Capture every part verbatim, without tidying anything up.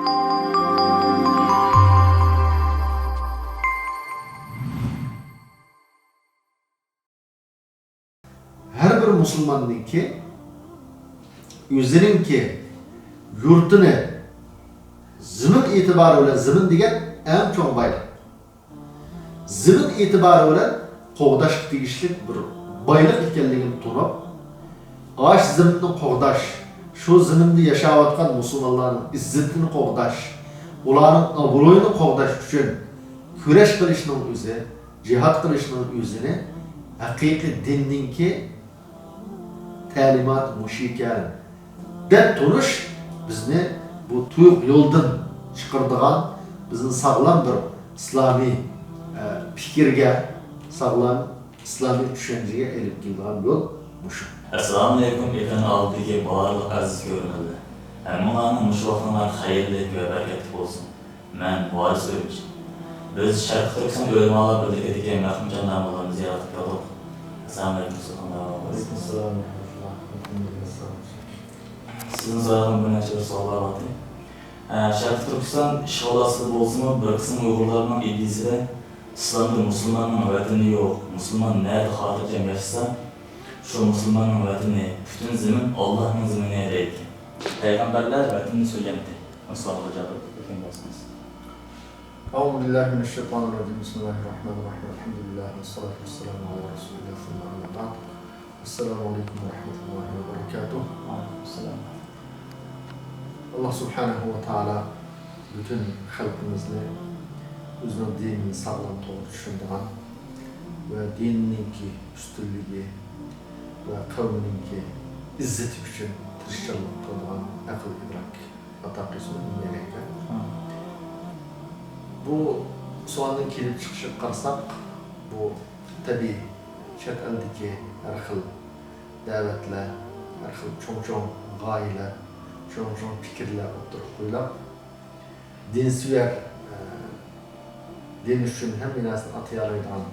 ھەر بىر مۇسۇلماننىڭكى ئۆزىنىڭكى يۇرتىنى، زېمىن ئېتىبارى بىلەن، زېمىن دېگەن ئەڭ چوڭ بايلىق. زېمىن ئېتىبارى بىلەن قوغداشقا تېگىشلىك بىر بايلىق ئىكەنلىكىنى تونۇپ، ئاشۇ زېمىننى قوغداش، شۇ زېمىندا ياشاۋاتقان مۇسۇلمانلارنىڭ ئىززىتىنى قوغداش، ئۇلارنىڭ ئابرۇيىنى قوغداش ئۈچۈن كۈرەش قىلىشنىڭ ئۆزى، جىھاد قىلىشنىڭ ئۆزىنى ھەقىقىي دىننىڭكى تەلىماتى مۇشۇ ئىكەن دەپ تۇرۇش بىزنى بۇ تۇيۇق يولدىن چىقىرىدىغان، بىزنى ساغلام بىر ئىسلامىي، ئە، پىكىرگە، ساغلام ئىسلامىي چۈشەنچىگە ئېلىپ كېلىدىغان يول مۇشۇ. ئەسسالامۇئەلەيكۇم، ئېكران ئالدىدىكى بارلىق ئەزىز كۆرۈرمەنلەر. ھەممىڭلارنىڭ مۇشۇ ۋاقتىڭلار خەيرلىك ۋە بەرىكەتلىك بولسۇن. مەن ۋارىس ئۆرۈمچى. بىز شەرقىي تۈركىستان ئۆلىمالار بىرلىكىدىكى مەرھۇم جان داموللارنى زىيارەت قىلدۇق. ئەسسالامۇئەلەيكۇم، سۇلتان داموللا. ۋەئەلەيكۇمۇسسالام ۋەرەھمەتۇللا. سىزنىڭ سوراقىڭىز بىر نەچچە بىر سوئاللار بار ئىدى. ئە، شەرقىي تۈركىستان ئىشغال ئاستىدا بولسىمۇ، بىر قىسىم ئۇيغۇرلارنىڭ ئىدىيىسىدە ئىسلامدا مۇسۇلماننىڭ ۋەتىنى يوق، مۇسۇلمان نەدە خاتىرجەم ياشىسا، شۇ مۇسۇلماننىڭ ۋەتىنى، پۈتۈن زېمىن ئاللاھنىڭ زېمىنى دەيدىكەن. پەيغەمبەرلەر ۋەتىنىنى سۆيگەنتى. مۇشۇ سوئالغا جاۋاب بېرىپ ئۆتكەن بولسىڭىز. أعوذ بالله من الشيطان الرجيم. بسم الله الرحمن الرحيم. الحمد لله والصلاة والسلام على رسول الله ثم أما بعد. السلام عليكم ورحمة الله وبركاته. ۋەئەلەيكۇمۇسسالام. ئاللا سۇبھانەھۇ ۋە تائالا پۈتۈن خەلقىمىزنى ئۆزىنىڭ دىنىنى ساغلام توغرا چۈشىنىدىغان ۋە دىنىنىڭكى ئۈستۈنلۈكى ۋە قەۋمىنىڭكى ئىززىتى ئۈچۈن تىرىشچانلىق قىلىدىغان ئەقىل ئىدراك ئاتا قىلسۇن، ئۈممىي ئەلەيكە. ئامىن. بۇ سوئالنىڭ كېلىپ چىقىشىغا قارىساق، بۇ تەبىئىي چەت ئەلدىكى ھەر خىل دەۋەتلەر، ھەر خىل چوڭ-چوڭ غايىلەر، چوڭ-چوڭ پىكىرلەر ئوتتۇرىغا قويۇلۇپ، دىنسۆيەر، ئە، دىن ئۈچۈن ھەممە نەرسىنى ئاتىيالايدىغان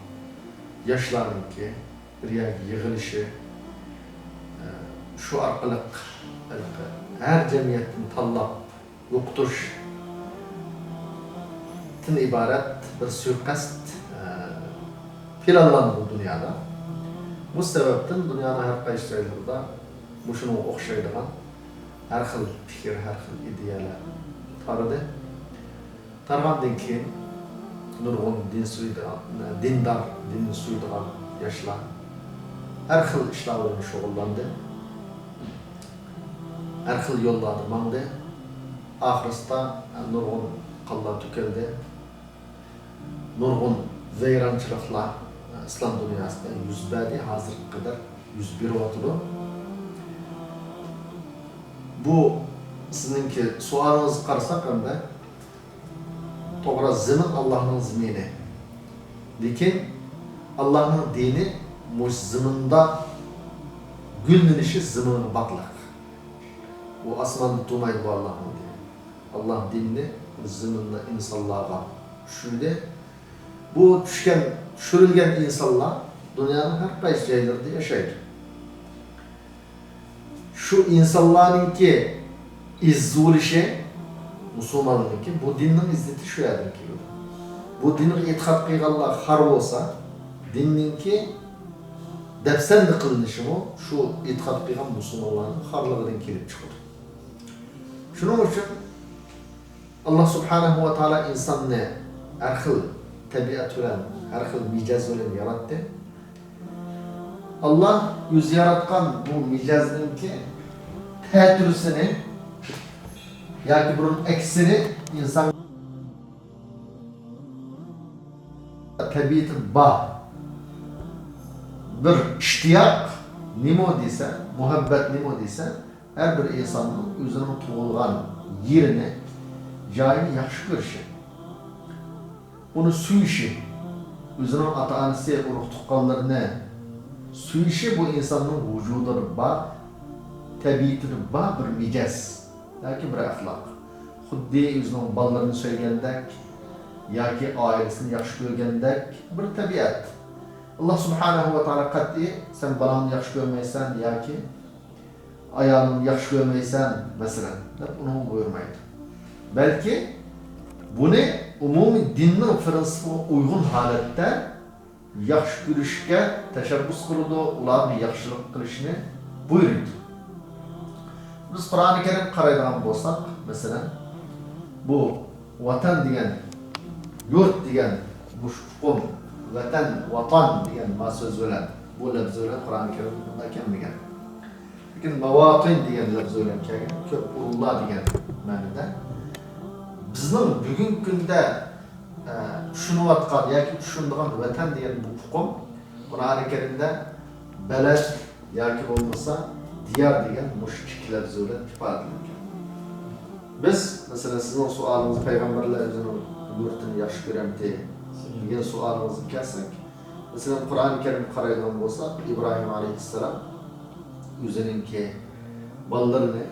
ياشلارنىڭكى بىر يەرگە يىغىلىشى، ئە، شۇ ئارقىلىق ھەر جەمئىيەتتىن تاللاپ يوقىتىشتىن ئىبارەت بىر سۇيىقەست، ئە، پىلانلاندى بۇ دۇنيادا. بۇ سەۋەبتىن دۇنيانىڭ ھەر قايسى جايلىرىدا مۇشۇنىڭغا ئوخشايدىغان ھەر خىل پىكىر، ھەر خىل ئىدىيەلەر تارىدى. تارىغاندىن كېيىن نۇرغۇن دىن سۆيىدىغان، دىندار، دىننى سۆيىدىغان ياشلار ھەر خىل ئىشلار بىلەن شۇغۇللاندى. ھەر خىل يوللاردا ماڭدى. ئاخىرسىدا نۇرغۇن قانلار تۆكۈلدى. نۇرغۇن ۋەيرانچىلىقلار ئىسلام دۇنياسىدا يۈز بەردى، ھازىرغا قەدەر يۈز بېرىۋاتىدۇ. بۇ سىزنىڭكى سوئالىڭىزغا قارىساق، ئەمدى توغرا، زېمىن ئاللاھنىڭ زېمىنى. لېكىن ئاللاھنىڭ دىنى مۇشۇ زېمىندا گۈللىنىشى زېمىنغا باغلىق. ئۇ ئاسماندا تۇغمايدۇ بۇ ئاللاھنىڭ دىنى. ئاللاھ دىنىنى زېمىندا ئىنسانلارغا چۈشۈردى. بۇ چۈشكەن، چۈشۈرۈلگەن ئىنسانلار دۇنيانىڭ ھەر قايسى جايلىرىدا ياشايدۇ. شۇ ئىنسانلارنىڭكى ئىززىۋېلىشى، مۇسۇلمانلارنىڭكى، بۇ دىننىڭ ئىززىتى شۇ يەردىن كېلىدۇ. بۇ دىنغا ئېتىقاد قىلغانلار خار بولسا، دىننىڭكى دەپسەندە قىلىنىشىمۇ شۇ ئېتىقاد قىلغان مۇسۇلمانلارنىڭ خارلىقىدىن كېلىپ چىقىدۇ. شۇنىڭ ئۈچۈن ئاللاھ سۇبھانەھۇ ۋە تائالا ئىنساننى ھەر خىل تەبىئەت بىلەن، ھەر خىل مىجەز بىلەن ياراتتى. ئاللاھ ئۆزى ياراتقان بۇ مىجەزنىڭكى تەتۈرىسىنى ياكى بۇرۇن ئەكسىنى ئىنسان تەبىئىتى بار بىر ئىشتىياق نېمە دېسە، مۇھەببەت نېمە دېسە، ھەر بىر ئىنساننىڭ ئۆزىنىڭ تۇغۇلغان يېرىنى، جايىنى ياخشى كۆرۈشى، ئۇنى سۆيۈشى، ئۆزىنىڭ ئاتا-ئانىسى، ئۇرۇق-تۇغقانلىرىنى سۆيۈشى بۇ ئىنساننىڭ ۋۇجۇدىدا بار، تەبىئىتىدە بار بىر مىجەز ياكى بىر ئەخلاق. خۇددى ئۆزىنىڭ بالىلىرىنى سۆيگەندەك ياكى ئائىلىسىنى ياخشى كۆرگەندەك بىر تەبىئەت. ئاللاھ سۇبھانەھۇ ۋە تائالا قەتئىي «سەن بالاڭنى ياخشى كۆرمەيسەن» ياكى «ئايالىڭنى ياخشى كۆرمەيسەن، مەسىلەن» دەپ ئۇنىڭغا بۇيرۇمايدۇ. بەلكى بۇنى ئومۇمىي دىننىڭ پىرىنسىپىغا ئۇيغۇن ھالەتتە ياخشى كۆرۈشكە تەشەببۇس قىلىدۇ، ئۇلارنى ياخشىلىق قىلىشنى بۇيرۇيدۇ. بىز قۇرئانى كەرىمگە قارايدىغان بولساق، مەسىلەن، بۇ ۋەتەن دېگەن، يۇرت دېگەن مۇشۇ ئۇقۇم، ۋەتەن، ۋاتان دېگەن ما سۆز بىلەن، بۇ لەپز بىلەن قۇرئانى كەرىمدە بۇنداق كەلمىگەن. لېكىن ماۋاتىن دېگەن لەپز بىلەن كەلگەن، كۆپ ئورۇنلار دېگەن مەنىدە. بىزنىڭ بۈگۈنكى كۈندە، ئە، چۈشىنىۋاتقان ياكى چۈشىنىدىغان ۋەتەن دېگەن بۇ ئۇقۇم قۇرئانى كەرىمدە بەلەد ياكى بولمىسا دىيار دېگەن مۇشۇ ئىككى لەپز بىلەن ئىپادىلەنگەن. بىز، مەسىلەن، سىزنىڭ سوئالىڭىز، پەيغەمبەرلەر ئۆزىنىڭ يۇرتىنى ياخشى كۆرەمتى دېگەن سوئالىڭىزغا كەلسەك، مەسىلەن، قۇرئانى كەرىمگە قارايدىغان بولساق، ئىبراھىم ئەلەيھىسسالام ئۆزىنىڭكى بالىلىرىنى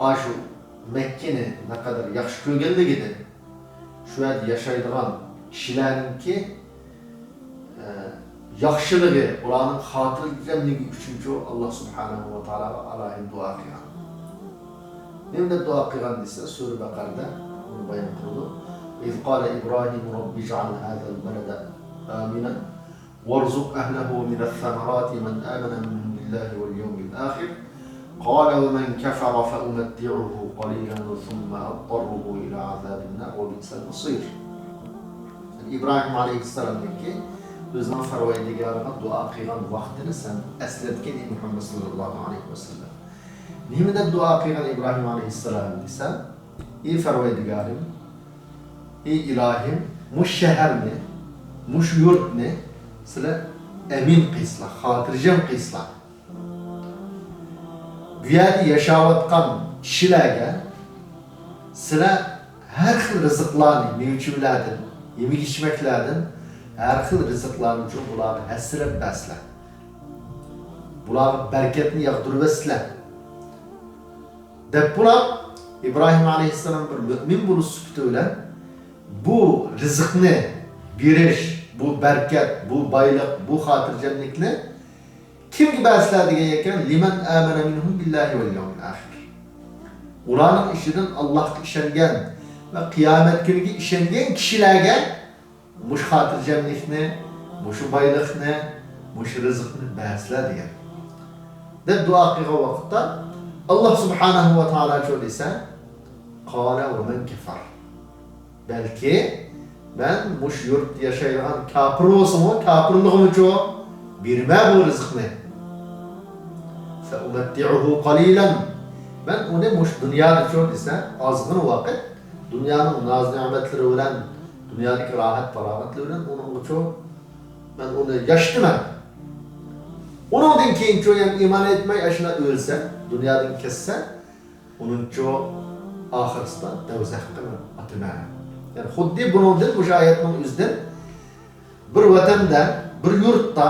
ئاشۇ مەككىنى نەقەدەر ياخشى كۆرگەنلىكىدىن، شۇ يەردە ياشايدىغان كىشىلەرنىڭكى، ئە، ياخشىلىقى، ئۇلارنىڭ خاتىرجەملىكى ئۈچۈنچۇ، ئاللا سۇبھانەھۇ ۋە تائالاغا ئالاھىدە دۇئا قىلغان. نېمە دەپ دۇئا قىلغان دېسە، سۈرە بەقەرىدە بۇنى بايان قىلىدۇ. إذ قال إبراهيم رب اجعل هذا البلد آمنا وارزق أهله من الثمرات من آمن منهم بالله واليوم الآخر قال ومن كفر فأمتعه قليلا ثم أضطره إلى عذاب النار وبئس المصير. ئىبراھىم ئەلەيھىسسالامنىڭكى ئۆزىنىڭ پەرۋەردىگارىغا دۇئا قىلغان ۋاقتىنى سەن ئەسلەتكىن، ئەي مۇھەممەد ساللاللاھۇ ئەلەيھى ۋەسەللەم. نېمە دەپ دۇئا قىلغان ئىبراھىم ئەلەيھىسسالام دېسە، ئى پەرۋەردىگارىم، ئى ئىلاھىم، مۇشۇ شەھەرنى، مۇشۇ يۇرتنى سىلەر ئەمىن قىلسىلا، خاتىرجەم قىلسىلا. بۇ يەردە ياشاۋاتقان كىشىلەرگە سىلەر ھەر خىل رىزىقلارنى، مېۋە-چېۋىلەردىن، يېمەك-ئىچمەكلەردىن ھەر خىل رىزىقلارنى چوڭ بۇلارغا ھەسسىلەپ بەرسىلەر. بۇلارغا بەرىكەتنى ياغدۇرۇۋەتسىلەر. دەپ بولۇپ، ئىبراھىم ئەلەيھىسسالام بىر مۆمىن بولۇش سۈپىتى بىلەن بۇ رىزىقنى بېرىش، بۇ بەرىكەت، بۇ بايلىق، بۇ خاتىرجەملىكنى كىمگە بەرسىلەر دېگەن ئىكەن، لمن آمن منهم بالله واليوم الآخر. ئۇلارنىڭ ئىچىدىن ئاللاھقا ئىشەنگەن ۋە قىيامەت كۈنىگە ئىشەنگەن كىشىلەرگە مۇشۇ خاتىرجەملىكنى، مۇشۇ بايلىقنى، مۇشۇ رىزىقنى بەرسىلەر دېگەن. دەپ دۇئا قىلغان ۋاقىتتا، ئاللا سۇبھانەھۇ ۋە تائالاچۇ دېسە، قال ومن كفر. بەلكى مەن مۇشۇ يۇرتتا ياشايدىغان كاپىر بولسىمۇ، كاپىرلىقىمىچۇ بېرىمەن بۇ رىزىقنى. فأمتعه قليلا. مەن ئۇنى مۇشۇ دۇنيادىچۇ دېسە، ئازغىنە ۋاقىت دۇنيانىڭ ناز-نېمەتلىرى بىلەن، دۇنيادىكى راھەت-پاراغەتلىرى بىلەن ئۇنىڭغىچۇ مەن ئۇنى ياشىتىمەن. ئۇنىڭدىن كېيىنچۇ يەنە ئىمان ئېيتماي ئاشۇنداق ئۆلسە، دۇنيادىن كەتسە، ئۇنىڭچۇ ئاخىرسىدا دوزاخقا مەن ئاتىمەن. يەنى خۇددى بۇنىڭدىن، مۇشۇ ئايەتنىڭ ئۆزىدىن بىر ۋەتەندە، بىر يۇرتتا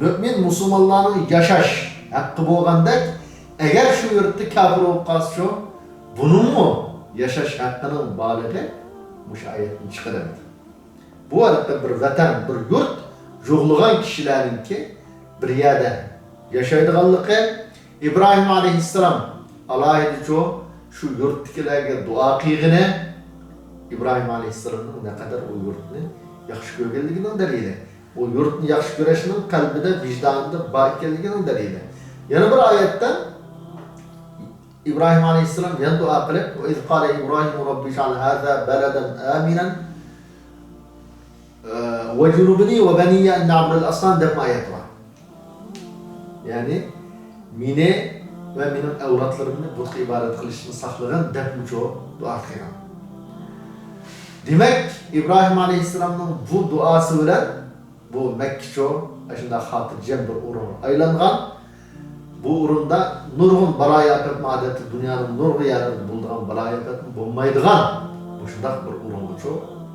مۆمىن مۇسۇلمانلارنىڭ ياشاش ھەققى بولغاندەك، ئەگەر شۇ يۇرتتا كاپىر بولۇپ قالسىچۇ، بۇنىڭمۇ ياشاش ھەققىنىڭ بارلىقى مۇشۇ ئايەتتىن چىقىدۇ. بۇ ھەقتە بىر ۋەتەن، بىر يۇرت جۇغلىغان كىشىلەرنىڭكى بىر يەردە ياشايدىغانلىقى، ئىبراھىم ئەلەيھىسسالام ئالاھىدىچۇ شۇ يۇرتتىكىلەرگە دۇئا قىلغىنى ئىبراھىم ئەلەيھىسسالامنىڭ نەقەدەر ئۇ يۇرتنى ياخشى كۆرگەنلىكىنىڭ دەلىلى. ئۇ يۇرتنى ياخشى كۆرۈشنىڭ قەلبىدە، ۋىجدانىدا بار ئىكەنلىكىنىڭ دەلىلى. يەنە بىر ئايەتتە ئىبراھىم ئەلەيھىسسالام يەنە دۇئا قىلىپ، وإذ قال إبراهيم رب اجعل هذا بلدا آمنا واجنبني وبني أن نعبد الأصنام دەپ ئايەت بار. يەنى، مېنى ۋە مېنىڭ ئەۋلادلىرىمنى بۇتقا ئىبادەت قىلىشتىن ساقلىغىن دەپمۇچۇ دۇئا قىلغان. دېمەك، ئىبراھىم ئەلەيھىسسالامنىڭ بۇ دۇئاسى بىلەن بۇ مەككىچۇ ئاشۇنداق خاتىرجەم بىر ئورۇنغا ئايلانغان. بۇ ئورۇندا نۇرغۇن بالايىئاپەتمۇ، ئادەتتە دۇنيانىڭ نۇرغۇن يەرلىرىدە بولىدىغان بالايىئاپەتمۇ بولمايدىغان مۇشۇنداق بىر ئورۇنغىچۇ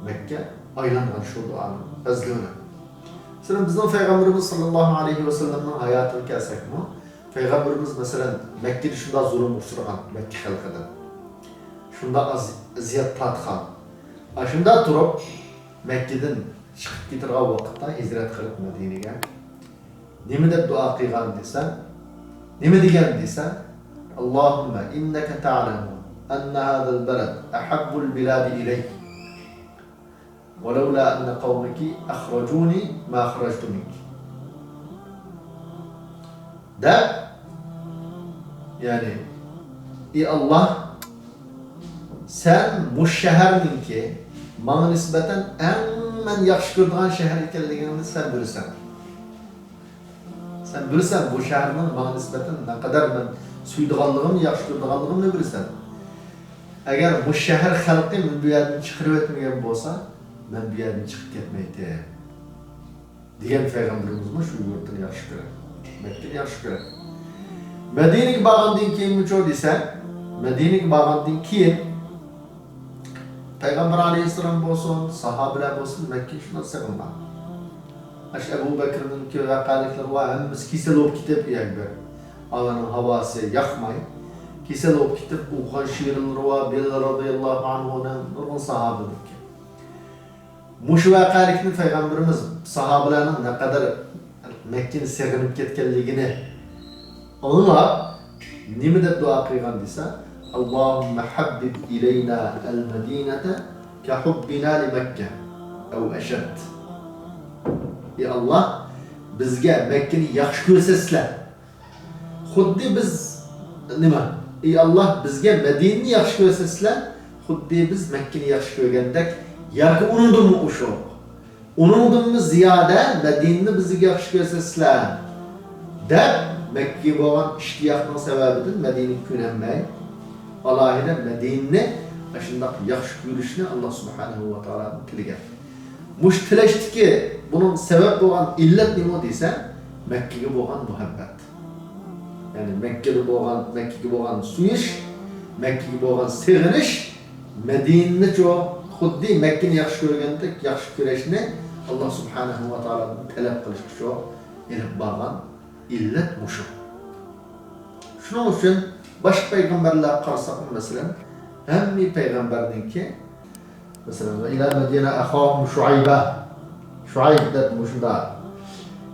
مەككە ئايلانغان شۇ دۇئانىڭ پەزلى بىلەن. مەسىلەن، بىزنىڭ پەيغەمبىرىمىز ساللاللاھۇ ئەلەيھى ۋەسەللەمنىڭ ھاياتىغا كەلسەكمۇ، پەيغەمبىرىمىز، مەسىلەن، مەككىدە شۇنداق زۇلۇمغا ئۇچرىغان، مەككە خەلقىدىن شۇنداق ئاز-، ئەزىيەت تارتقان. ئاشۇنداق تۇرۇپ، مەككىدىن چىقىپ كېتىدىغان ۋاقىتتا، ھىجرەت قىلىپ مەدىنىگە، نېمە دەپ دۇئا قىلغان دېسە، نېمە دېگەن دېسە، اللهم إنك تعلم أن هذا البلد أحب البلاد إلي ولولا أن قومك أخرجوني ما خرجت منك دەپ، يەنى، ئى ئاللاھ، سەن مۇشۇ شەھەرنىڭكى ماڭا نىسبەتەن ئەڭ مەن ياخشى كۆرىدىغان شەھەر ئىكەنلىكىڭنى سەن بىلىسەن. سەن بىلىسەن، بۇ شەھەرنىڭ ماڭا نىسبەتەن نەقەدەر مەن سۆيىدىغانلىقىمنى، ياخشى كۆرىدىغانلىقىمنى بىلىسەن. ئەگەر مۇشۇ شەھەر خەلقى مېنى بۇ يەردىن چىقىرىۋەتمىگەن بولسا، مەن بۇ يەردىن چىقىپ كەتمەيتتىم. دېگەن پەيغەمبىرىمىزمۇ شۇ يۇرتنى ياخشى كۆرەتتى. مەككىنى ياخشى كۆرەتتى. مەدىنىگە بارغاندىن كېيىنمۇچۇ دېسە، مەدىنىگە بارغاندىن كېيىن پەيغەمبەر ئەلەيھىسسالام بولسۇن، ساھابىلەر بولسۇن، مەككىنى شۇنداق سېغىنغان. ئاشۇ ئەبۇ بەكرىنىڭكى ۋەقەلىكلىرى بار، ھەممىسى كېسەل بولۇپ كېتىپ، يەنى بىر ئاۋانىڭ ھاۋاسى ياقماي، كېسەل بولۇپ كېتىپ، ئوقۇغان شېئىرلىرى بار، بىلال رازىياللاھۇ ئەنھۇنىڭ نۇرغۇن ساھابىدىكى. مۇشۇ ۋەقەلىكنى پەيغەمبىرىمىز ساھابىلەرنىڭ نەقەدەر مەككىنى سېغىنىپ كەتكەنلىكىنى ئاڭلاپ، نېمە دەپ دۇئا قىلغان دېسە، اللهم حبب إلينا المدينة كحبنا لمكة أو أشد. ئى ئاللاھ، بىزگە مەككىنى ياخشى كۆرسەتسىلە. خۇددى بىز، نېمە؟ ئى ئاللاھ، بىزگە مەدىنىنى ياخشى كۆرسەتسىلە، خۇددى بىز مەككىنى ياخشى كۆرگەندەك ياكى ئۇنىڭدىنمۇ ئوشۇق، ئۇنىڭدىنمۇ زىيادە مەدىنىنى بىزگە ياخشى كۆرسەتسىلە، دەپ، مەككىگە بولغان ئىشتىياقنىڭ سەۋەبىدىن مەدىنىگە كۆنەلمەي، ئالاھىدە مەدىنىنى ئاشۇنداق ياخشى كۆرۈشنى ئاللاھ سۇبھانەھۇ ۋە تائالادىن تىلىگەن. مۇشۇ تىلەشتىكى بۇنىڭ سەۋەب بولغان ئىللەت نېمە دېسە، مەككىگە بولغان مۇھەببەت. يەنى مەككىدە بولغان، مەككىگە بولغان سۆيۈش، مەككىگە بولغان سېغىنىش، مەدىنىنىچۇ خۇددى مەككىنى ياخشى كۆرگەندەك ياخشى كۆرۈشنى ئاللاھ سۇبھانەھۇ ۋە تائالادىن تەلەپ قىلىشقىچۇ ئېلىپ بارغان ئىللەت مۇشۇ. شۇنىڭ ئۈچۈن باشقا پەيغەمبەرلەرگە قارىساقمۇ، مەسىلەن، ھەممە پەيغەمبەرنىڭكى، مەسىلەن، وإلى مدين أخاهم شعيبا، شۇئەيب دەپ مۇشۇنداق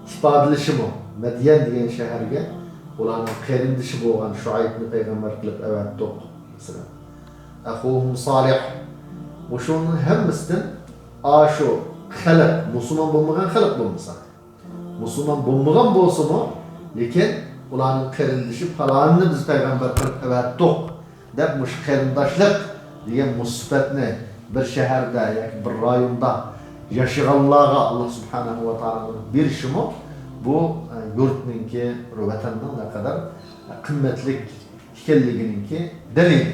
ئىپادىلىشىمۇ، مەديەن دېگەن شەھەرگە ئۇلارنىڭ قېرىندىشى بولغان شۇئەيبنى پەيغەمبەر قىلىپ ئەۋەتتۇق، مەسىلەن. أخوهم صالح. مۇشۇنىڭ ھەممىسىدىن ئاشۇ خەلق، مۇسۇلمان بولمىغان خەلق بولمىسا، مۇسۇلمان بولمىغان بولسىمۇ، لېكىن ئۇلارنىڭ قېرىندىشى پالانىنى بىز پەيغەمبەر قىلىپ ئەۋەتتۇق دەپ، مۇشۇ قېرىنداشلىق دېگەن مۇسىبەتنى بىر شەھەردە ياكى بىر رايوندا ياشىغانلارغا ئاللاھ سۇبھانەھۇ ۋە تائالانىڭ بېرىشىمۇ بۇ، ئە، يۇرتنىڭكى، بىر ۋەتەننىڭ نەقەدەر قىممەتلىك ئىكەنلىكىنىڭكى دەلىلى.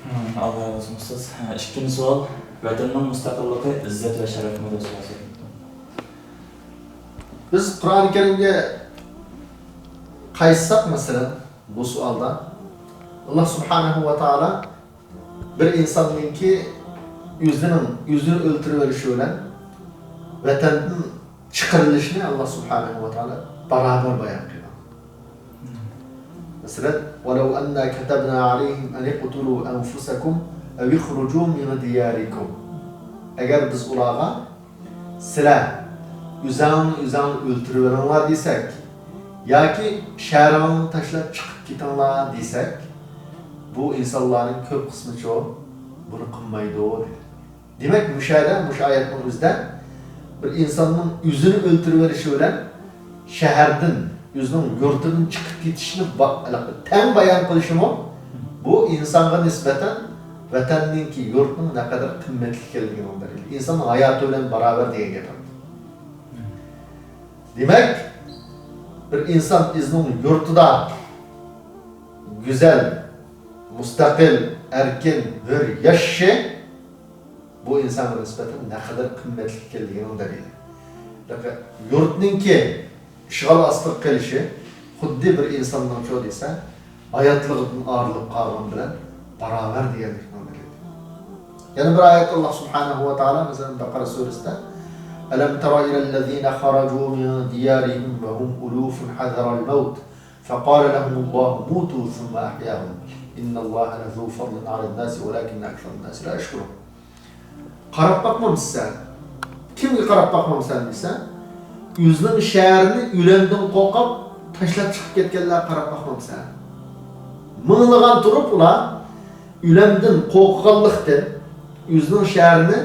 مم، ئاللا رازى بولسۇن ئۇستاز. ھە، ئىككىنچى سوئال، ۋەتەننىڭ مۇستەقىللىقى ئىززەت ۋە شەرەفمۇ دەپ سوئال سوراپتۇ. بىز قۇرئان كەرىمگە قايتساق، مەسىلەن، بۇ سوئالدا ئاللا سۇبھانەھۇ ۋە تائالا بىر ئىنساننىڭكى ئۆزىنىڭ، ئۆزىنى ئۆلتۈرۈۋېلىشى بىلەن ۋەتەندىن چىقىرىلىشىنى ئاللا سۇبھانەھۇ ۋە تائالا باراۋەر بايان قىلغان. مەسىلەن، ولو أنا كتبنا عليهم أن اقتلوا أنفسكم أو اخرجوا من دياركم. ئەگەر بىز ئۇلارغا، سىلەر ئۆزۈڭلارنى ئۆزۈڭلار ئۆلتۈرۈۋېلىڭلار دېسەك، ياكى شەھىرىڭلارنى تاشلاپ چىقىپ كېتىڭلار دېسەك، بۇ ئىنسانلارنىڭ كۆپ قىسمىچۇ بۇنى قىلمايدۇ، دېدى. دېمەك، مۇشۇ يەردە، مۇشۇ ئايەتنىڭ ئۆزىدە بىر ئىنساننىڭ ئۆزىنى ئۆلتۈرۈۋېلىشى بىلەن شەھەردىن، ئۆزىنىڭ يۇرتىدىن چىقىپ كېتىشنى با-، تەڭ بايان قىلىشىمۇ بۇ ئىنسانغا نىسبەتەن ۋەتەننىڭكى، يۇرتنىڭ نەقەدەر قىممەتلىك ئىكەنلىكىنىڭ دەلىلى. ئىنساننىڭ ھاياتى بىلەن باراۋەر دېگەن گەپ. دېمەك، بىر ئىنسان ئۆزىنىڭ يۇرتىدا گۈزەل، مۇستەقىل، ئەركىن، ھۆر ياشىشى بۇ ئىنسانغا نىسبەتەن نەقەدەر قىممەتلىك ئىكەنلىكىنىڭ دەلىلى. يۇرتنىڭكى ئىشغال ئاستىغا قېلىشى خۇددى بىر ئىنساننىڭچۇ دېسە، ھاياتلىقىدىن ئايرىلىپ قالغان بىلەن باراۋەر دېگەنلىكنىڭ دەلىلى. يەنە بىر ئايەتتە ئاللا سۇبھانەھۇ ۋە تائالا، مەسىلەن، بەقەرە سۈرىسىدە، ألم تر إلى الذين خرجوا من ديارهم وهم ألوف حذر الموت فقال لهم الله موتوا ثم أحياهم إن الله لذو فضل على الناس ولكن أكثر الناس لا يشكرون. قاراپ باقمامسەن؟ كىمگە قاراپ باقمامسەن دېسە، ئۆزىنىڭ شەھىرىنى ئۆلۈمدىن قورقۇپ تاشلاپ چىقىپ كەتكەنلەرگە قاراپ باقمامسەن؟ مىڭلىغان تۇرۇپ ئۇلار ئۆلۈمدىن قورققانلىقتىن ئۆزىنىڭ شەھىرىنى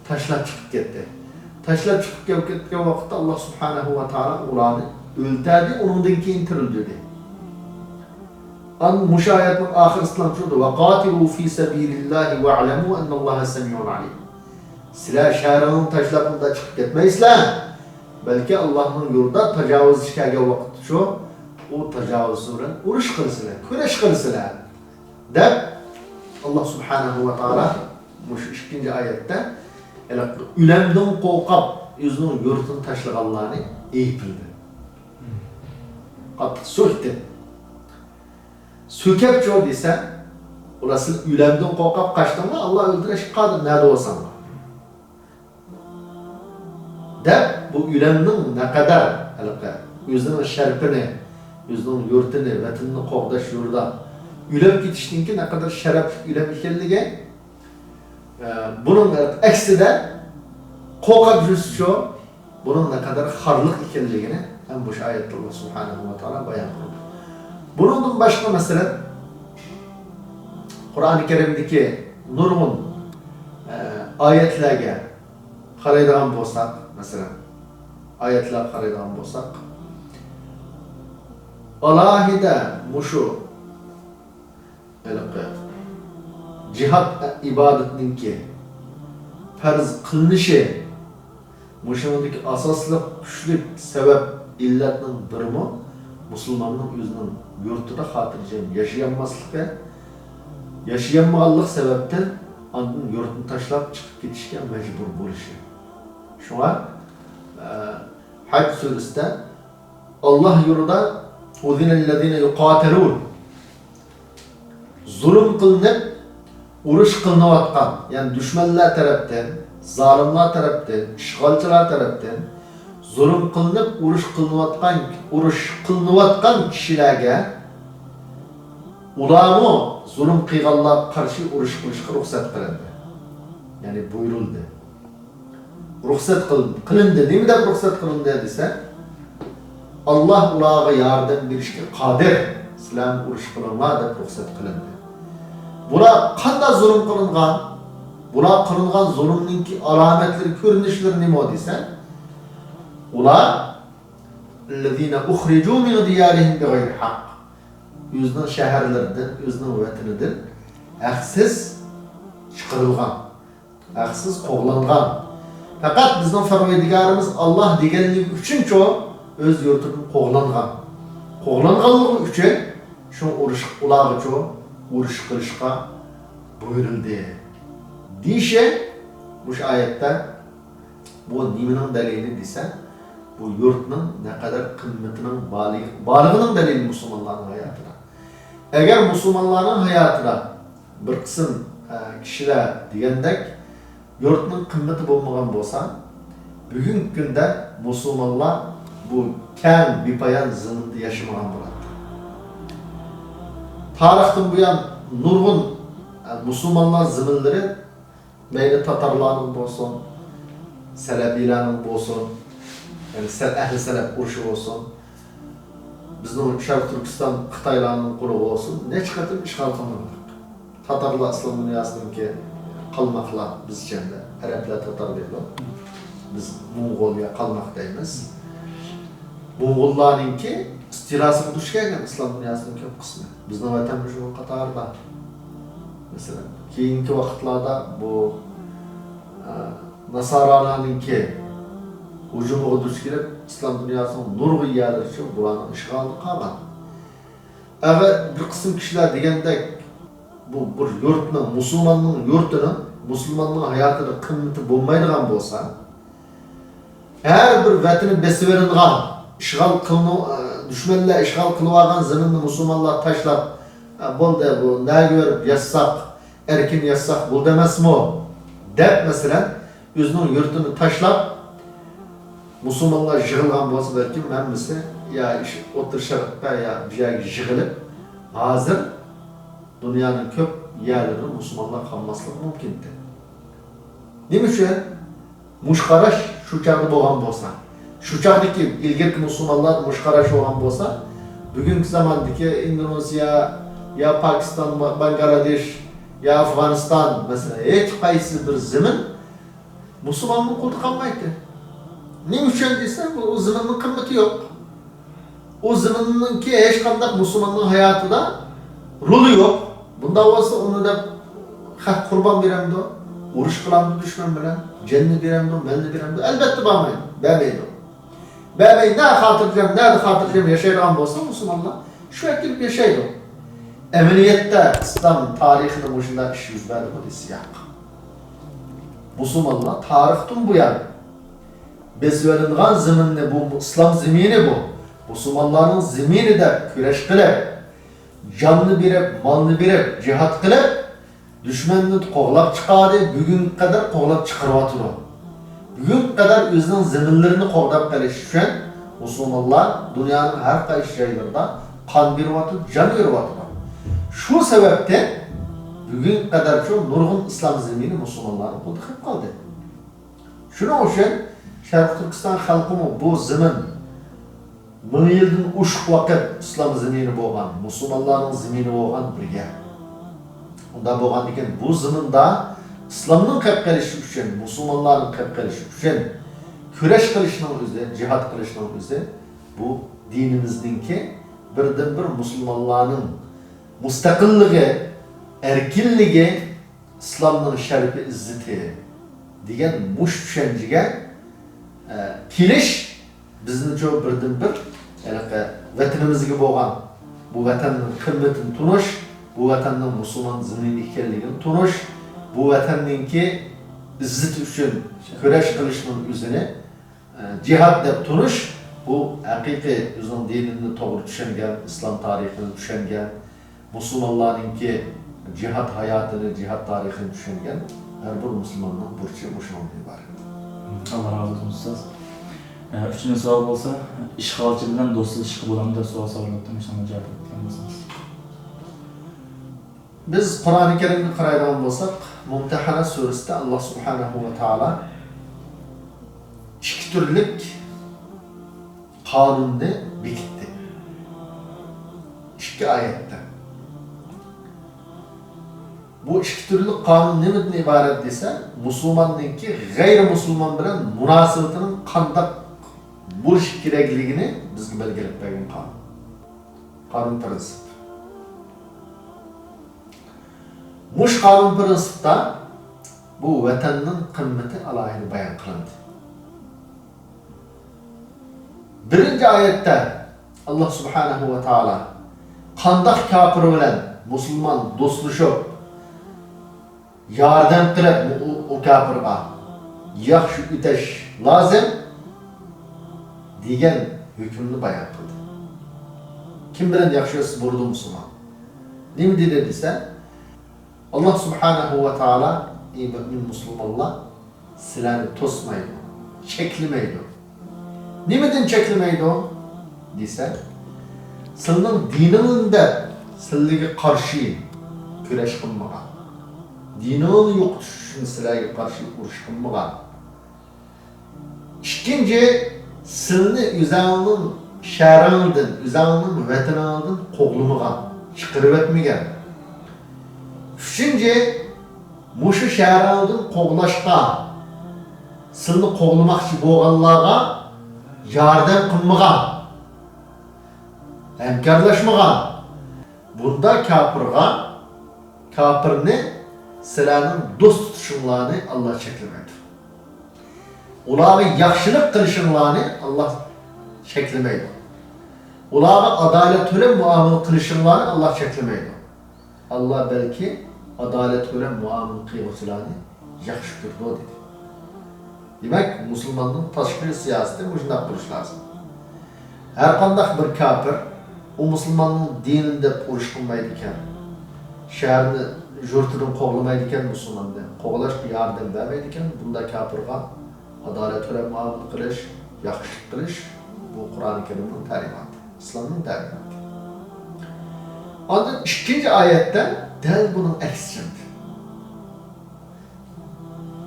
تاشلاپ چىقىپ كەتتى. تاشلاپ چىقىپ كەپ-، كەتكەن ۋاقىتتا ئاللا سۇبھانەھۇ ۋە تائالا ئۇلارنى ئۆلتۈردى، ئۇنىڭدىن كېيىن تىرىلدۈردى. ئان مۇشۇ ئايەتنىڭ ئاخىرىسىدا شۇ، «وقاتلوا في سبيل الله واعلموا أن الله سميع عليم.» سىلەر شەھىرىڭنى تاشلاپ ئۇندا چىقىپ كەتمەيسىلەر. بەلكى ئاللانىڭ يولىدا تاجاۋۇزچى كەلگەن ۋاقىتتا شۇ، ئۇ تاجاۋۇزچى بىلەن ئۇرۇش قىلىسىلەر، كۈرەش قىلىسىلەر، دەپ ئاللا سۇبھانەھۇ ۋە تائالا مۇشۇ ئىككىنچى ئايەتتە ھېلىقى ئۆلۈمدىن قورقۇپ ئۆزىنىڭ يۇرتىنى تاشلىغانلارنى ئەيىبلىدى. قاتتىق سۆكتى. سۆكۈپچۇ دېسە، ئۇلار سىز ئۆلۈمدىن قورقۇپ قاچتىڭلار، ئاللا ئۆلتۈرۈشكە قادىر، نەدە بولساڭلار. دەپ، بۇ ئۆلۈمنىڭ نەقەدەر ھېلىقى ئۆزىنىڭ شەرىپىنى، ئۆزىنىڭ يۇرتىنى، ۋەتىنىنى قوغداش يولىدا ئۆلۈپ كېتىشنىڭكى نەقەدەر شەرەپلىك ئۆلۈم ئىكەنلىكى، ئە، بۇنىڭ ئەكسىدە قورقۇپ يۈرسىچۇ، بۇنىڭ نەقەدەر خارلىق ئىكەنلىكىنى ھەم مۇشۇ ئايەتتە ئاللا سۇبھانەھۇ ۋە تائالا بايان قىلدى. بۇنىڭدىن باشقا، مەسىلەن، قۇرئانى كەرىمدىكى نۇرغۇن، ئە، ئايەتلەرگە قارايدىغان بولساق، مەسىلەن، ئايەتلەرگە قارايدىغان بولساق، ئالاھىدە مۇشۇ ھېلىقى جىھاد ئىبادىتىنىڭكى پەرز قىلىنىشى، مۇشۇنىڭدىكى ئاساسلىق كۈچلۈك سەۋەب، ئىللەتنىڭ بىرىمۇ مۇسۇلماننىڭ ئۆزىنىڭ يۇرتىدا خاتىرجەم ياشىيالماسلىقى، ياشىيالمىغانلىق سەۋەبتىن ئاندىن يۇرتنى تاشلاپ چىقىپ كېتىشكە مەجبۇر بولۇشى. شۇڭا، ئە، ھەج سۈرىسىدە، ئاللا يولىدا، «أذن للذين يقاتلون»، زۇلۇم قىلىنىپ ئۇرۇش قىلىنىۋاتقان، يەنى دۈشمەنلەر تەرەپتىن، زالىملار تەرەپتىن، ئىشغالچىلار تەرەپتىن زۇلۇم قىلىنىپ ئۇرۇش قىلىنىۋاتقان، ئۇرۇش قىلىنىۋاتقان كىشىلەرگە، ئۇلارمۇ زۇلۇم قىلغانلارغا قارشى ئۇرۇش قىلىشقا رۇخسەت قىلىندى. يەنى بۇيرۇلدى. رۇخسەت قىل-، قىلىندى. نېمە دەپ رۇخسەت قىلىندى دېسە، ئاللا ئۇلارغا ياردەم بېرىشكە قادىر، سىلەرمۇ ئۇرۇش قىلىڭلار دەپ رۇخسەت قىلىندى. بۇلار قانداق زۇلۇم قىلىنغان؟ بۇلار قىلىنغان زۇلۇمنىڭكى ئالامەتلىرى، كۆرۈنۈشلىرى نېمە دېسە، ئۇلار، «الذين أخرجوا من ديارهم بغير حق»، ئۆزىنىڭ شەھەرلىرىدىن، ئۆزىنىڭ ۋەتىنىدىن ھەقسىز چىقىرىلغان، ھەقسىز قوغلانغان. پەقەت بىزنىڭ پەرۋەردىگارىمىز ئاللا دېگەنلىكى ئۈچۈنچۇ ئۆز يۇرتىدىن قوغلانغان. قوغلانغانلىقى ئۈچۈن شۇ ئۇرۇش، ئۇلارغىچۇ ئۇرۇش قىلىشقا بۇيرۇلدى دېيىشى مۇشۇ ئايەتتە. بۇ نېمىنىڭ دەلىلى دېسە، بۇ يۇرتنىڭ نەقەدەر قىممىتىنىڭ بارلىقى، بارلىقىنىڭ دەلىلى مۇسۇلمانلارنىڭ ھاياتىدا. ئەگەر مۇسۇلمانلارنىڭ ھاياتىدا بىر قىسىم، ئە، كىشىلەر دېگەندەك يۇرتنىڭ قىممىتى بولمىغان بولسا، بۈگۈنكى كۈندە مۇسۇلمانلار بۇ كەڭ بىپايان زېمىندا ياشىمىغان بولاتتى. تارىختىن بۇيان نۇرغۇن، ئە، مۇسۇلمانلار زېمىنلىرى مەيلى تاتارلارنىڭ بولسۇن، سەلەپىيلەرنىڭ بولسۇن، يەنى سەل-، ئەھلى سەلەپ ئۇرۇشى بولسۇن، بىزنىڭ شەرقىي تۈركىستان خىتايلارنىڭ قولىغا بولسۇن، نەچچە قېتىم ئىشغال قىلىنغان. تاتارلار ئىسلام دۇنياسىنىڭكى قالماقلار، بىزچە ئەرەبلەر تاتار دەيدۇ. بىز موڭغۇلىيە قالماق دەيمىز. موڭغۇللارنىڭكى ئىستىلاسىغا دۇچ كەلگەن ئىسلام دۇنياسىنىڭ كۆپ قىسمى. بىزنىڭ ۋەتەنمۇ شۇنىڭ قاتارىدا. مەسىلەن، كېيىنكى ۋاقىتلاردا بۇ، ئە، ناسارالارنىڭكى ھۇجۇمىغا دۇچ كېلىپ، ئىسلام دۇنياسىنىڭ نۇرغۇن يەرلىرى شۇ بۇلارنىڭ ئىشغالىدا قالغان. ئەگەر بىر قىسىم كىشىلەر دېگەندەك، بۇ بىر يۇرتنىڭ، مۇسۇلماننىڭ يۇرتىنىڭ، مۇسۇلماننىڭ ھاياتىدا قىممىتى بولمايدىغان بولسا، ھەر بىر ۋەتىنى بېسىۋېلىنغان، ئىشغال قىلىنىۋ-، دۈشمەنلەر ئىشغال قىلىۋالغان زېمىننى مۇسۇلمانلار تاشلاپ، «ئە، بولدى، بۇ نەگە بېرىپ ياتساق، ئەركىن ياتساق بولدى ئەمەسمۇ؟» دەپ، مەسىلەن، ئۆزىنىڭ يۇرتىنى تاشلاپ، مۇسۇلمانلار يىغىلغان بولسا، بەلكىم ھەممىسى يا ئىش-، ئوتتۇرا شەرققە، يا بىر يەرگە يىغىلىپ، ھازىر دۇنيانىڭ كۆپ يەرلىرىدە مۇسۇلمانلار قالماسلىقى مۇمكىن ئىدى. نېمە ئۈچۈن؟ مۇشۇ قاراش شۇ چاغدا بولغان بولسا، شۇ چاغدىكى ئىلگىرىكى مۇسۇلمانلار مۇشۇ قاراش بولغان بولسا، بۈگۈنكى زاماندىكى ئىندونېزىيە، يا پاكىستان، بانگلادېش، يا ئافغانىستان، مەسىلەن، ھېچ قايسى بىر زېمىن مۇسۇلماننىڭ قولىدا قالمايتتى. نېمە ئۈچۈن دېسە، بۇ، ئۇ زېمىننىڭ قىممىتى يوق. ئۇ زېمىننىڭكى ھېچقانداق مۇسۇلماننىڭ ھاياتىدا رولى يوق. بۇنداق بولسا، ئۇنى دەپ خەق قۇربان بېرەمدۇ؟ ئۇرۇش قىلامدۇ دۈشمەن بىلەن؟ جېنىنى بېرەمدۇ، مالىنى بېرەمدۇ؟ ئەلۋەتتە بارمايدۇ، بەرمەيدۇ. بەرمەي، نە خاتىرجەم، نەدە خاتىرجەم ياشايدىغان بولسا مۇسۇلمانلار، شۇ يەرگە كېلىپ ياشايدۇ. ئەمەلىيەتتە ئىسلام تارىخىدا مۇشۇنداق ئىش يۈز بەردىمۇ دېسە ياق. مۇسۇلمانلار تارىختىن بۇيان بېسىۋېلىنغان زېمىننى، بۇ ئىسلام زېمىنى بۇ، مۇسۇلمانلارنىڭ زېمىنى دەپ كۈرەش قىلىپ، جاننى بېرىپ، مالنى بېرىپ، جىھاد قىلىپ، دۈشمەننى قوغلاپ چىقاردى، بۈگۈنگە قەدەر قوغلاپ چىقىرىۋاتىدۇ. بۈگۈنگە قەدەر ئۆزىنىڭ زېمىنلىرىنى قوغداپ قېلىش ئۈچۈن مۇسۇلمانلار دۇنيانىڭ ھەر قايسى جايلىرىدا قان بېرىۋاتىدۇ، جان بېرىۋاتىدۇ. شۇ سەۋەبتىن بۈگۈنگە قەدەرچۇ نۇرغۇن ئىسلام زېمىنى مۇسۇلمانلارنىڭ قولىدا قېلىپ قالدى. شۇنىڭ ئۈچۈن شەرقىي تۈركىستان خەلقىمۇ بۇ زېمىن مىڭ يىلدىن ئوشۇق ۋاقىت ئىسلام زېمىنى بولغان، مۇسۇلمانلارنىڭ زېمىنى بولغان بىر يەر. ئۇنداق بولغاندىكىن، بۇ زېمىندا ئىسلامنىڭ قېلىپ قېلىشى ئۈچۈن، مۇسۇلمانلارنىڭ قېلىپ قېلىشى ئۈچۈن كۈرەش قىلىشنىڭ ئۆزى، جىھاد قىلىشنىڭ ئۆزى، بۇ دىنىمىزنىڭكى بىردىنبىر مۇسۇلمانلارنىڭ مۇستەقىللىقى، ئەركىنلىكى، ئىسلامنىڭ شەرىپى، ئىززىتى دېگەن مۇشۇ چۈشەنچىگە، ئە، كېلىش بىزنىچۇ بىردىنبىر ھېلىقى ۋەتىنىمىزگە بولغان، بۇ ۋەتەننىڭ قىممىتىنى تونۇش، بۇ ۋەتەننىڭ مۇسۇلمان زېمىنى ئىكەنلىكىنى تونۇش، بۇ ۋەتەننىڭكى ئىززىتى ئۈچۈن كۈرەش قىلىشنىڭ ئۆزىنى جىھاد دەپ تونۇش، بۇ ھەقىقىي ئۆزىنىڭ دىنىنى توغرا چۈشەنگەن، ئىسلام تارىخىنى چۈشەنگەن، مۇسۇلمانلارنىڭكى جىھاد ھاياتىنى، جىھاد تارىخىنى چۈشەنگەن ھەر بىر مۇسۇلماننىڭ بۇرچى مۇشۇنىڭدىن ئىبارەت. ئاللا رازى بولسۇن، ئۇستاز. ئە، ئۈچىنچى سوئال بولسا، ئىشغالچى بىلەن دوستلىشىشقا بولامدۇ دەپ سوئال سورىلىپتۇ، مۇشۇنىڭغا جاۋاب بېرىدىغان بولسىڭىز. بىز قۇرئانى كەرىمگە قارايدىغان بولساق، مۇمتەھەنە سۈرىسىدە ئاللا سۇبھانەھۇ ۋە تائالا ئىككى تۈرلۈك قانۇننى بېكىتتى. ئىككى ئايەتتە. بۇ ئىككى تۈرلۈك قانۇن نېمىدىن ئىبارەت دېسە، مۇسۇلماننىڭكى غەيرىي مۇسۇلمان بىلەن مۇناسىۋىتىنىڭ قانداق بولۇشى كېرەكلىكىنى بىزگە بەلگىلەپ بەرگەن قانۇن. قانۇن پرىنسىپ. مۇشۇ قانۇن پرىنسىپتا بۇ ۋەتەننىڭ قىممىتى ئالاھىدە بايان قىلىندى. بىرىنچى ئايەتتە ئاللا سۇبھانەھۇ ۋە تائالا قانداق كاپىر بىلەن مۇسۇلمان دوستلىشىپ، ياردەم قىلىپ، ئۇ، ئۇ كاپىرغا ياخشى ئۆتەش لازىم دېگەن ھۆكۈمنى بايان قىلدى. كىم بىلەن ياخشى ئۆتسە بولىدۇ مۇسۇلمان. نېمە دېدى دېسە، ئاللا سۇبھانەھۇ ۋە تائالا، ئەي مۆمىن مۇسۇلمانلار، سىلەرنى توسمايدۇ، چەكلىمەيدۇ. نېمىدىن چەكلىمەيدۇ دېسە، سىلىنىڭ دىنىڭنى دەپ سىلىگە قارشى كۈرەش قىلمىغان، دىنىڭنى يوقىتىش ئۈچۈن سىلەرگە قارشى ئۇرۇش قىلمىغان. ئىككىنچى، سىلىنى ئۆزەڭنىڭ شەھىرىڭدىن، ئۆزەڭنىڭ ۋەتىنىڭدىن قوغلىمىغان، چىقىرىۋەتمىگەن. ئۈچىنچى، مۇشۇ شەھىرىڭدىن قوغلاشقا، سىلىنى قوغلىماقچى بولغانلارغا ياردەم قىلمىغان، ھەمكارلاشمىغان. بۇندا كاپىرغا، كاپىرنى سىلەرنىڭ دوست تۇتۇشۇڭلارنى ئاللا چەكلىمەيدۇ. ئۇلارغا ياخشىلىق قىلىشىڭلارنى ئاللا چەكلىمەيدۇ. ئۇلارغا ئادالەت بىلەن مۇئامىلە قىلىشىڭلارنى ئاللا چەكلىمەيدۇ. ئاللا بەلكى ئادالەت بىلەن مۇئامىلە قىلغۇچىلارنى ياخشى كۆرىدۇ دېدى. دېمەك، مۇسۇلماننىڭ تاشقى سىياسىتى مۇشۇنداق بولۇشى لازىم. ھەرقانداق بىر كاپىر ئۇ مۇسۇلماننىڭ دىنىنى دەپ ئۇرۇش قىلمايدىكەن، شەھەرنى يۇرتىدىن قوغلىمايدىكەن، مۇسۇلماننى قوغلاشقا ياردەم بەرمەيدىكەن، بۇنداق كاپىرغا ئادالەت بىلەن مۇئامىلە قىلىش، ياخشىلىق قىلىش، بۇ قۇرئانى كەرىمنىڭ تەلىماتى، ئىسلامنىڭ تەلىماتى. ئاندىن ئىككىنچى ئايەتتە دەل بۇنىڭ ئەكسىچە.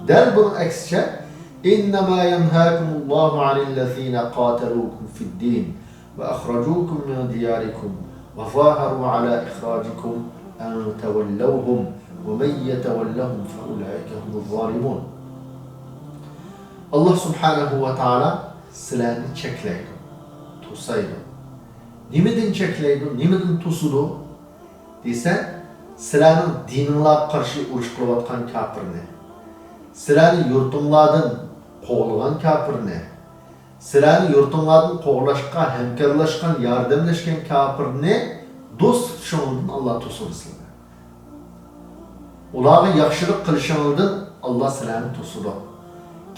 دەل بۇنىڭ ئەكسىچە، إنما ينهاكم الله عن الذين قاتلوكم في الدين وأخرجوكم من دياركم وظاهروا على إخراجكم أن تولوهم ومن يتولهم فأولئك هم الظالمون. ئاللاھ سۇبھانەھۇ ۋە تائالا سىلەرنى چەكلەيدۇ، توسايدۇ. نېمىدىن چەكلەيدۇ، نېمىدىن توسىدۇ دېسە، سىلەرنىڭ دىنىڭلارغا قارشى ئۇرۇش قىلىۋاتقان كاپىرنى، سىلەرنى يۇرتۇڭلاردىن قوغلىغان كاپىرنى، سىلەرنى يۇرتۇڭلاردىن قوغلاشقا ھەمكارلاشقان، ياردەملەشكەن كاپىرنى دوست تۇتۇشۇڭلاردىن ئاللاھ توسىدۇ سىلەرنى. ئۇلارغا ياخشىلىق قىلىشىڭلاردىن ئاللاھ سىلەرنى توسىدۇ.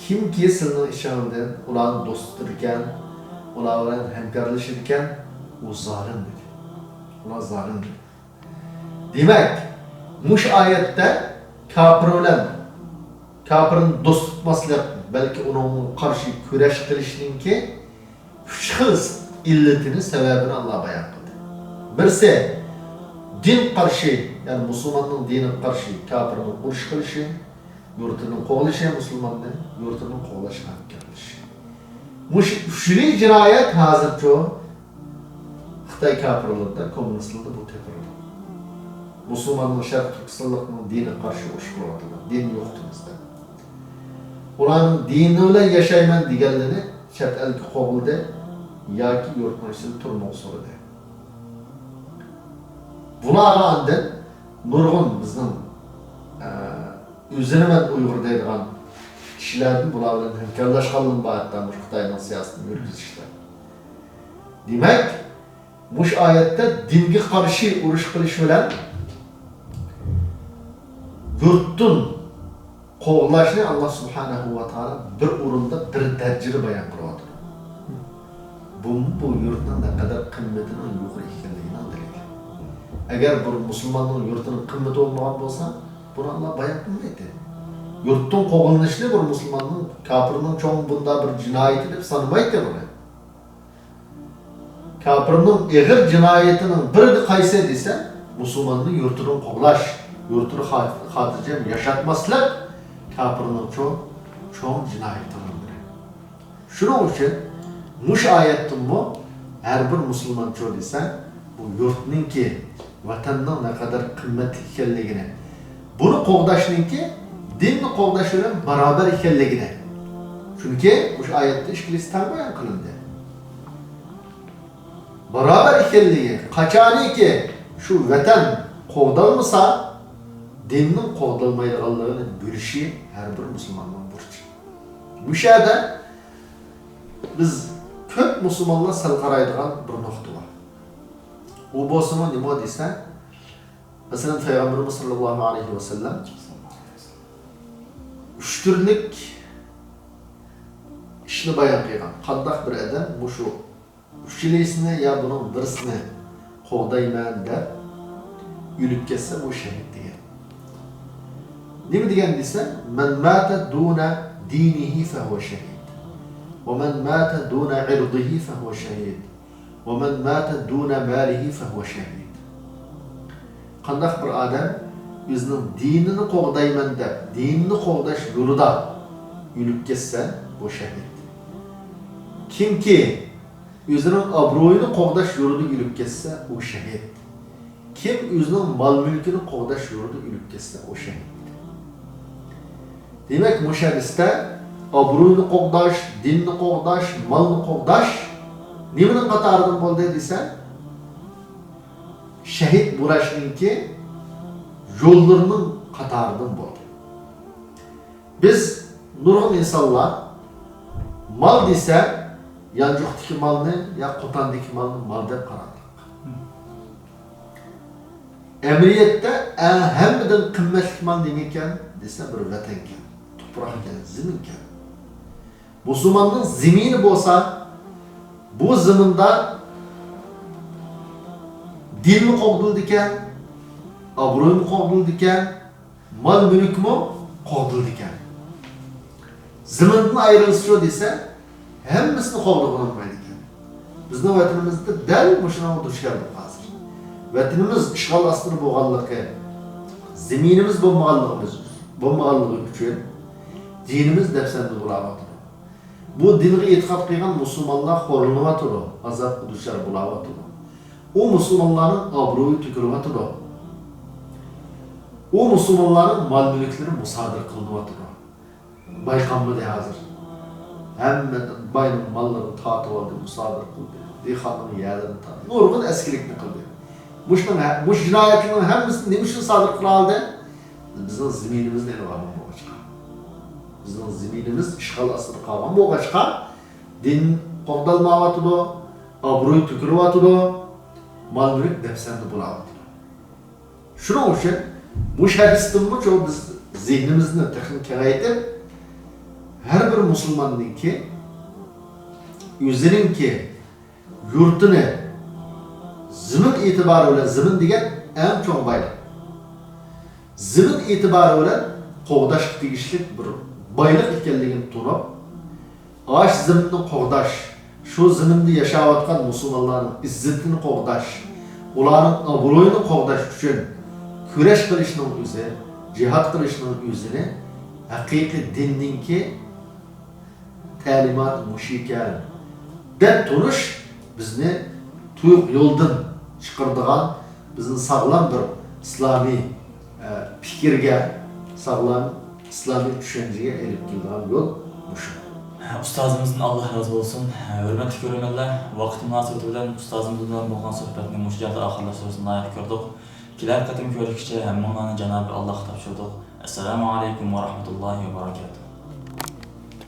كىمكى سىلەرنىڭ ئىچىڭلاردىن ئۇلارنى دوست تۇتىدىكەن، ئۇلار بىلەن ھەمكارلىشىدىكەن، ئۇ زالىم دېدى. ئۇلار زالىم دېدى. دېمەك، مۇشۇ ئايەتتە كاپىر بىلەن كاپىرنى دوست تۇتماسلىق، بەلكى ئۇنىڭغا قارشى كۈرەش قىلىشنىڭكى ئۈچ خىل ئىللىتىنى، سەۋەبىنى ئاللاھ بايان قىلدى. بىرسى، دىن قارشى، يەنى مۇسۇلماننىڭ دىنىغا قارشى كاپىرنىڭ ئۇرۇش قىلىشى، يۇرتىنى قوغلىشى، مۇسۇلماننى يۇرتىنى قوغلاشقا ھەمكارلىشىشى. مۇشۇ ئۈچىلى جىنايەت ھازىرچۇ خىتاي كاپىرلىرىدا، كوممۇنىستلىرىدا بۇ تېپىلىدۇ. مۇسۇلماننىڭ، شەرقىي تۈركىستانلىقنىڭ دىنىغا قارشى ئۇرۇش قىلىۋاتىدۇ، دىننى يوقىتىمىز دەپ. ئۇلارنىڭ دىنى بىلەن ياشايمەن دېگەنلىرىنى چەت ئەلگە قوغلىدى ياكى يۇرتنىڭ ئىچىدە تۈرمىگە سولىدى. بۇلارغا ئاندىن نۇرغۇن بىزنىڭ، ئە، ئۆزىنى مەن ئۇيغۇر دەيدىغان كىشىلەردىن بۇلار بىلەن ھەمكارلاشقانلىرىم بار، ھەتتا مۇشۇ خىتاينىڭ سىياسىتىنى يۈرگۈزۈشتە. دېمەك، مۇشۇ ئايەتتە دىنگە قارشى ئۇرۇش قىلىش بىلەن يۇرتتىن قوغلاشنى ئاللاھ سۇبھانەھۇ ۋە تائالا بىر ئورۇندا، بىر دەرىجىدە بايان قىلىۋاتىدۇ. بۇ، بۇ يۇرتنىڭ نەقەدەر قىممىتىنىڭ يۇقىرى ئىكەنلىكىنىڭ دەلىلى. ئەگەر بىر مۇسۇلماننىڭ يۇرتىنىڭ قىممىتى بولمىغان بولسا، بۇنى ئاللاھ بايان قىلمايتتى. يۇرتتىن قوغلىنىشنى بىر مۇسۇلماننىڭ، كاپىرنىڭ چوڭ بۇنداق بىر جىنايىتى دەپ سانىمايتتى بۇنى. كاپىرنىڭ ئېغىر جىنايىتىنىڭ بىرى قايسى دېسە، مۇسۇلماننى يۇرتىدىن قوغلاش، يۇرتىدا خا-، خاتىرجەم ياشاتماسلىق كاپىرنىڭ چوڭ، چوڭ جىنايىتىنىڭ بىرى. شۇنىڭ ئۈچۈن مۇشۇ ئايەتتىنمۇ ھەر بىر مۇسۇلمانچۇ دېسە، بۇ يۇرتنىڭكى، ۋەتەننىڭ نەقەدەر قىممەتلىك ئىكەنلىكىنى، بۇنى قوغداشنىڭكى دىننى قوغداش بىلەن باراۋەر ئىكەنلىكىنى. چۈنكى مۇشۇ ئايەتتە ئىككىلىسى تەڭ بايان قىلىندى. باراۋەر ئىكەنلىكى، قاچانكى شۇ ۋەتەن قوغدالمىسا، دىننىڭ قوغدالمايدىغانلىقىنى بىلىشى ھەر بىر مۇسۇلماننىڭ بۇرچى. مۇشۇ يەردە بىز كۆپ مۇسۇلمانلار سەل قارايدىغان بىر نۇقتا بار. ئۇ بولسىمۇ نېمە دېسە، مەسىلەن، پەيغەمبىرىمىز ساللاللاھۇ ئەلەيھى ۋەسەللەم ئۈچ تۈرلۈك ئىشنى بايان قىلغان. قانداق بىر ئادەم مۇشۇ ئۈچىلىسىنى يا بۇنىڭ بىرسىنى قوغدايمەن دەپ ئۆلۈپ كەتسە، ئۇ شەھىد دېگەن. نېمە دېگەن دېسە، مَنْ مَاتَ دُونَ دِينِهِ فَهُوَ شَهِيدٌ، وَمَنْ مَاتَ دُونَ عِرْضِهِ فَهُوَ شَهِيدٌ، وَمَنْ مَاتَ دُونَ مَالِهِ فَهُوَ شَهِيدٌ. قانداق بىر ئادەم ئۆزىنىڭ دىنىنى قوغدايمەن دەپ، دىنىنى قوغداش يولىدا ئۆلۈپ كەتسە، بۇ شەھىد. كىمكى ئۆزىنىڭ ئابرۇيىنى قوغداش يولىدا ئۆلۈپ كەتسە، ئۇ شەھىد. كىم ئۆزىنىڭ مال-مۈلكىنى قوغداش يولىدا ئۆلۈپ كەتسە، ئۇ شەھىد. دېمەك، مۇشۇ ھەدىستە ئابرۇينى قوغداش، دىننى قوغداش، مالنى قوغداش نېمىنىڭ قاتارىدىن بولدى دېسە، شەھىد بولۇشنىڭكى يوللىرىنىڭ قاتارىدىن بولدى. بىز نۇرغۇن ئىنسانلار مال دېسە، يانچۇقتىكى مالنى يا قوتاندىكى مالنى مال دەپ قارىدۇق. ئەمەلىيەتتە، ئەڭ ھەممىدىن قىممەتلىك مال نېمە ئىكەن دېسە، بىر ۋەتەنكەن، تۇپراقكەن، زېمىنكەن. مۇسۇلماننىڭ زېمىنى بولسا، بۇ زېمىندا دىنمۇ قوغدىلىدىكەن، ئابرۇيمۇ قوغدىلىدىكەن، مال-مۈلۈكمۇ قوغدىلىدىكەن. زېمىندىن ئايرىلسىچۇ دېسە، ھەممىسىنى قوغدىغىلى بولمايدىكەن. بىزنىڭ ۋەتىنىمىزدە دەل مۇشۇنىڭغا دۇچ كەلدۇق ھازىر. ۋەتىنىمىز ئىشغال ئاستىدا بولغانلىقى، زېمىنىمىز بولمىغانلىقىمىز، بولمىغانلىقى ئۈچۈن دىنىمىز دەپسەندە بولاۋاتىدۇ. بۇ دىنغا ئېتىقاد قىلغان مۇسۇلمانلار خورلىنىۋاتىدۇ، ئازابقا دۇچار بولاۋاتىدۇ. ئۇ مۇسۇلمانلارنىڭ ئابرۇيى تۆكۈلۈۋاتىدۇ. ئۇ مۇسۇلمانلارنىڭ مال-مۈلۈكلىرى مۇسادىرە قىلىنىۋاتىدۇ. بايقالمىدى ھازىر. ھەممە باينىڭ ماللىرىنى تارتىۋالدى، مۇسادىرە قىلدى. دېھقاننىڭ يەرلىرىنى تارتتى. نۇرغۇن ئەسكىلىكنى قىلدى. مۇشۇنىڭ ھە-، مۇشۇ جىنايەتلەرنىڭ ھەممىسىنى نېمە ئۈچۈن سادىر قىلالىدى؟ بىزنىڭ زېمىنىمىزنى ئېلىۋالغان بولغاچقا. بىزنىڭ زېمىنىمىز ئىشغال ئاستىدا قالغان بولغاچقا، دىن قوغدالمايۋاتىدۇ، ئابرۇي تۆكۈلۈۋاتىدۇ، مال-مۈلۈك دەپسەندە بولاۋاتىدۇ. شۇنىڭ ئۈچۈن مۇشۇ ھەدىستىنمۇ شۇ بىز زېھنىمىزنى تېخىمۇ كېڭەيتىپ، ھەر بىر مۇسۇلماننىڭكى ئۆزىنىڭكى يۇرتىنى زېمىن ئېتىبارى بىلەن، زېمىن دېگەن ئەڭ چوڭ بايلىق. زېمىن ئېتىبارى بىلەن قوغداشقا تېگىشلىك بىر بايلىق ئىكەنلىكىنى تونۇپ، ئاشۇ زېمىننى قوغداش، شۇ زېمىندا ياشاۋاتقان مۇسۇلمانلارنىڭ ئىززىتىنى قوغداش، ئۇلارنىڭ ئابرۇيىنى قوغداش ئۈچۈن كۈرەش قىلىشنىڭ ئۆزى، جىھاد قىلىشنىڭ ئۆزىنى ھەقىقىي دىننىڭكى تەلىماتى مۇشۇ ئىكەن دەپ تونۇش بىزنى تۇيۇق يولدىن چىقىرىدىغان، بىزنى ساغلام بىر ئىسلامىي، ئە، پىكىرگە، ساغلام ئىسلامىي چۈشەنچىگە ئېلىپ كېلىدىغان يول مۇشۇ. ئۇستازىمىزدىن ئاللا رازى بولسۇن. ھۆرمەتلىك كۆرۈرمەنلەر، ۋاقىت مۇناسىۋىتى بىلەن ئۇستازىمىز بىلەن بولغان سۆھبەتنى مۇشۇ يەردە ئاخىرلاشتۇرۇشنى لايىق كۆردۇق. كېلەر قېتىم كۆرۈشكىچە ھەممىڭلارنى جانابى ئاللاغا تاپشۇردۇق. ئەسسالامۇ ئەلەيكۇم ۋە رەھمەتۇللاھى ۋە بەرەكاتۇھ.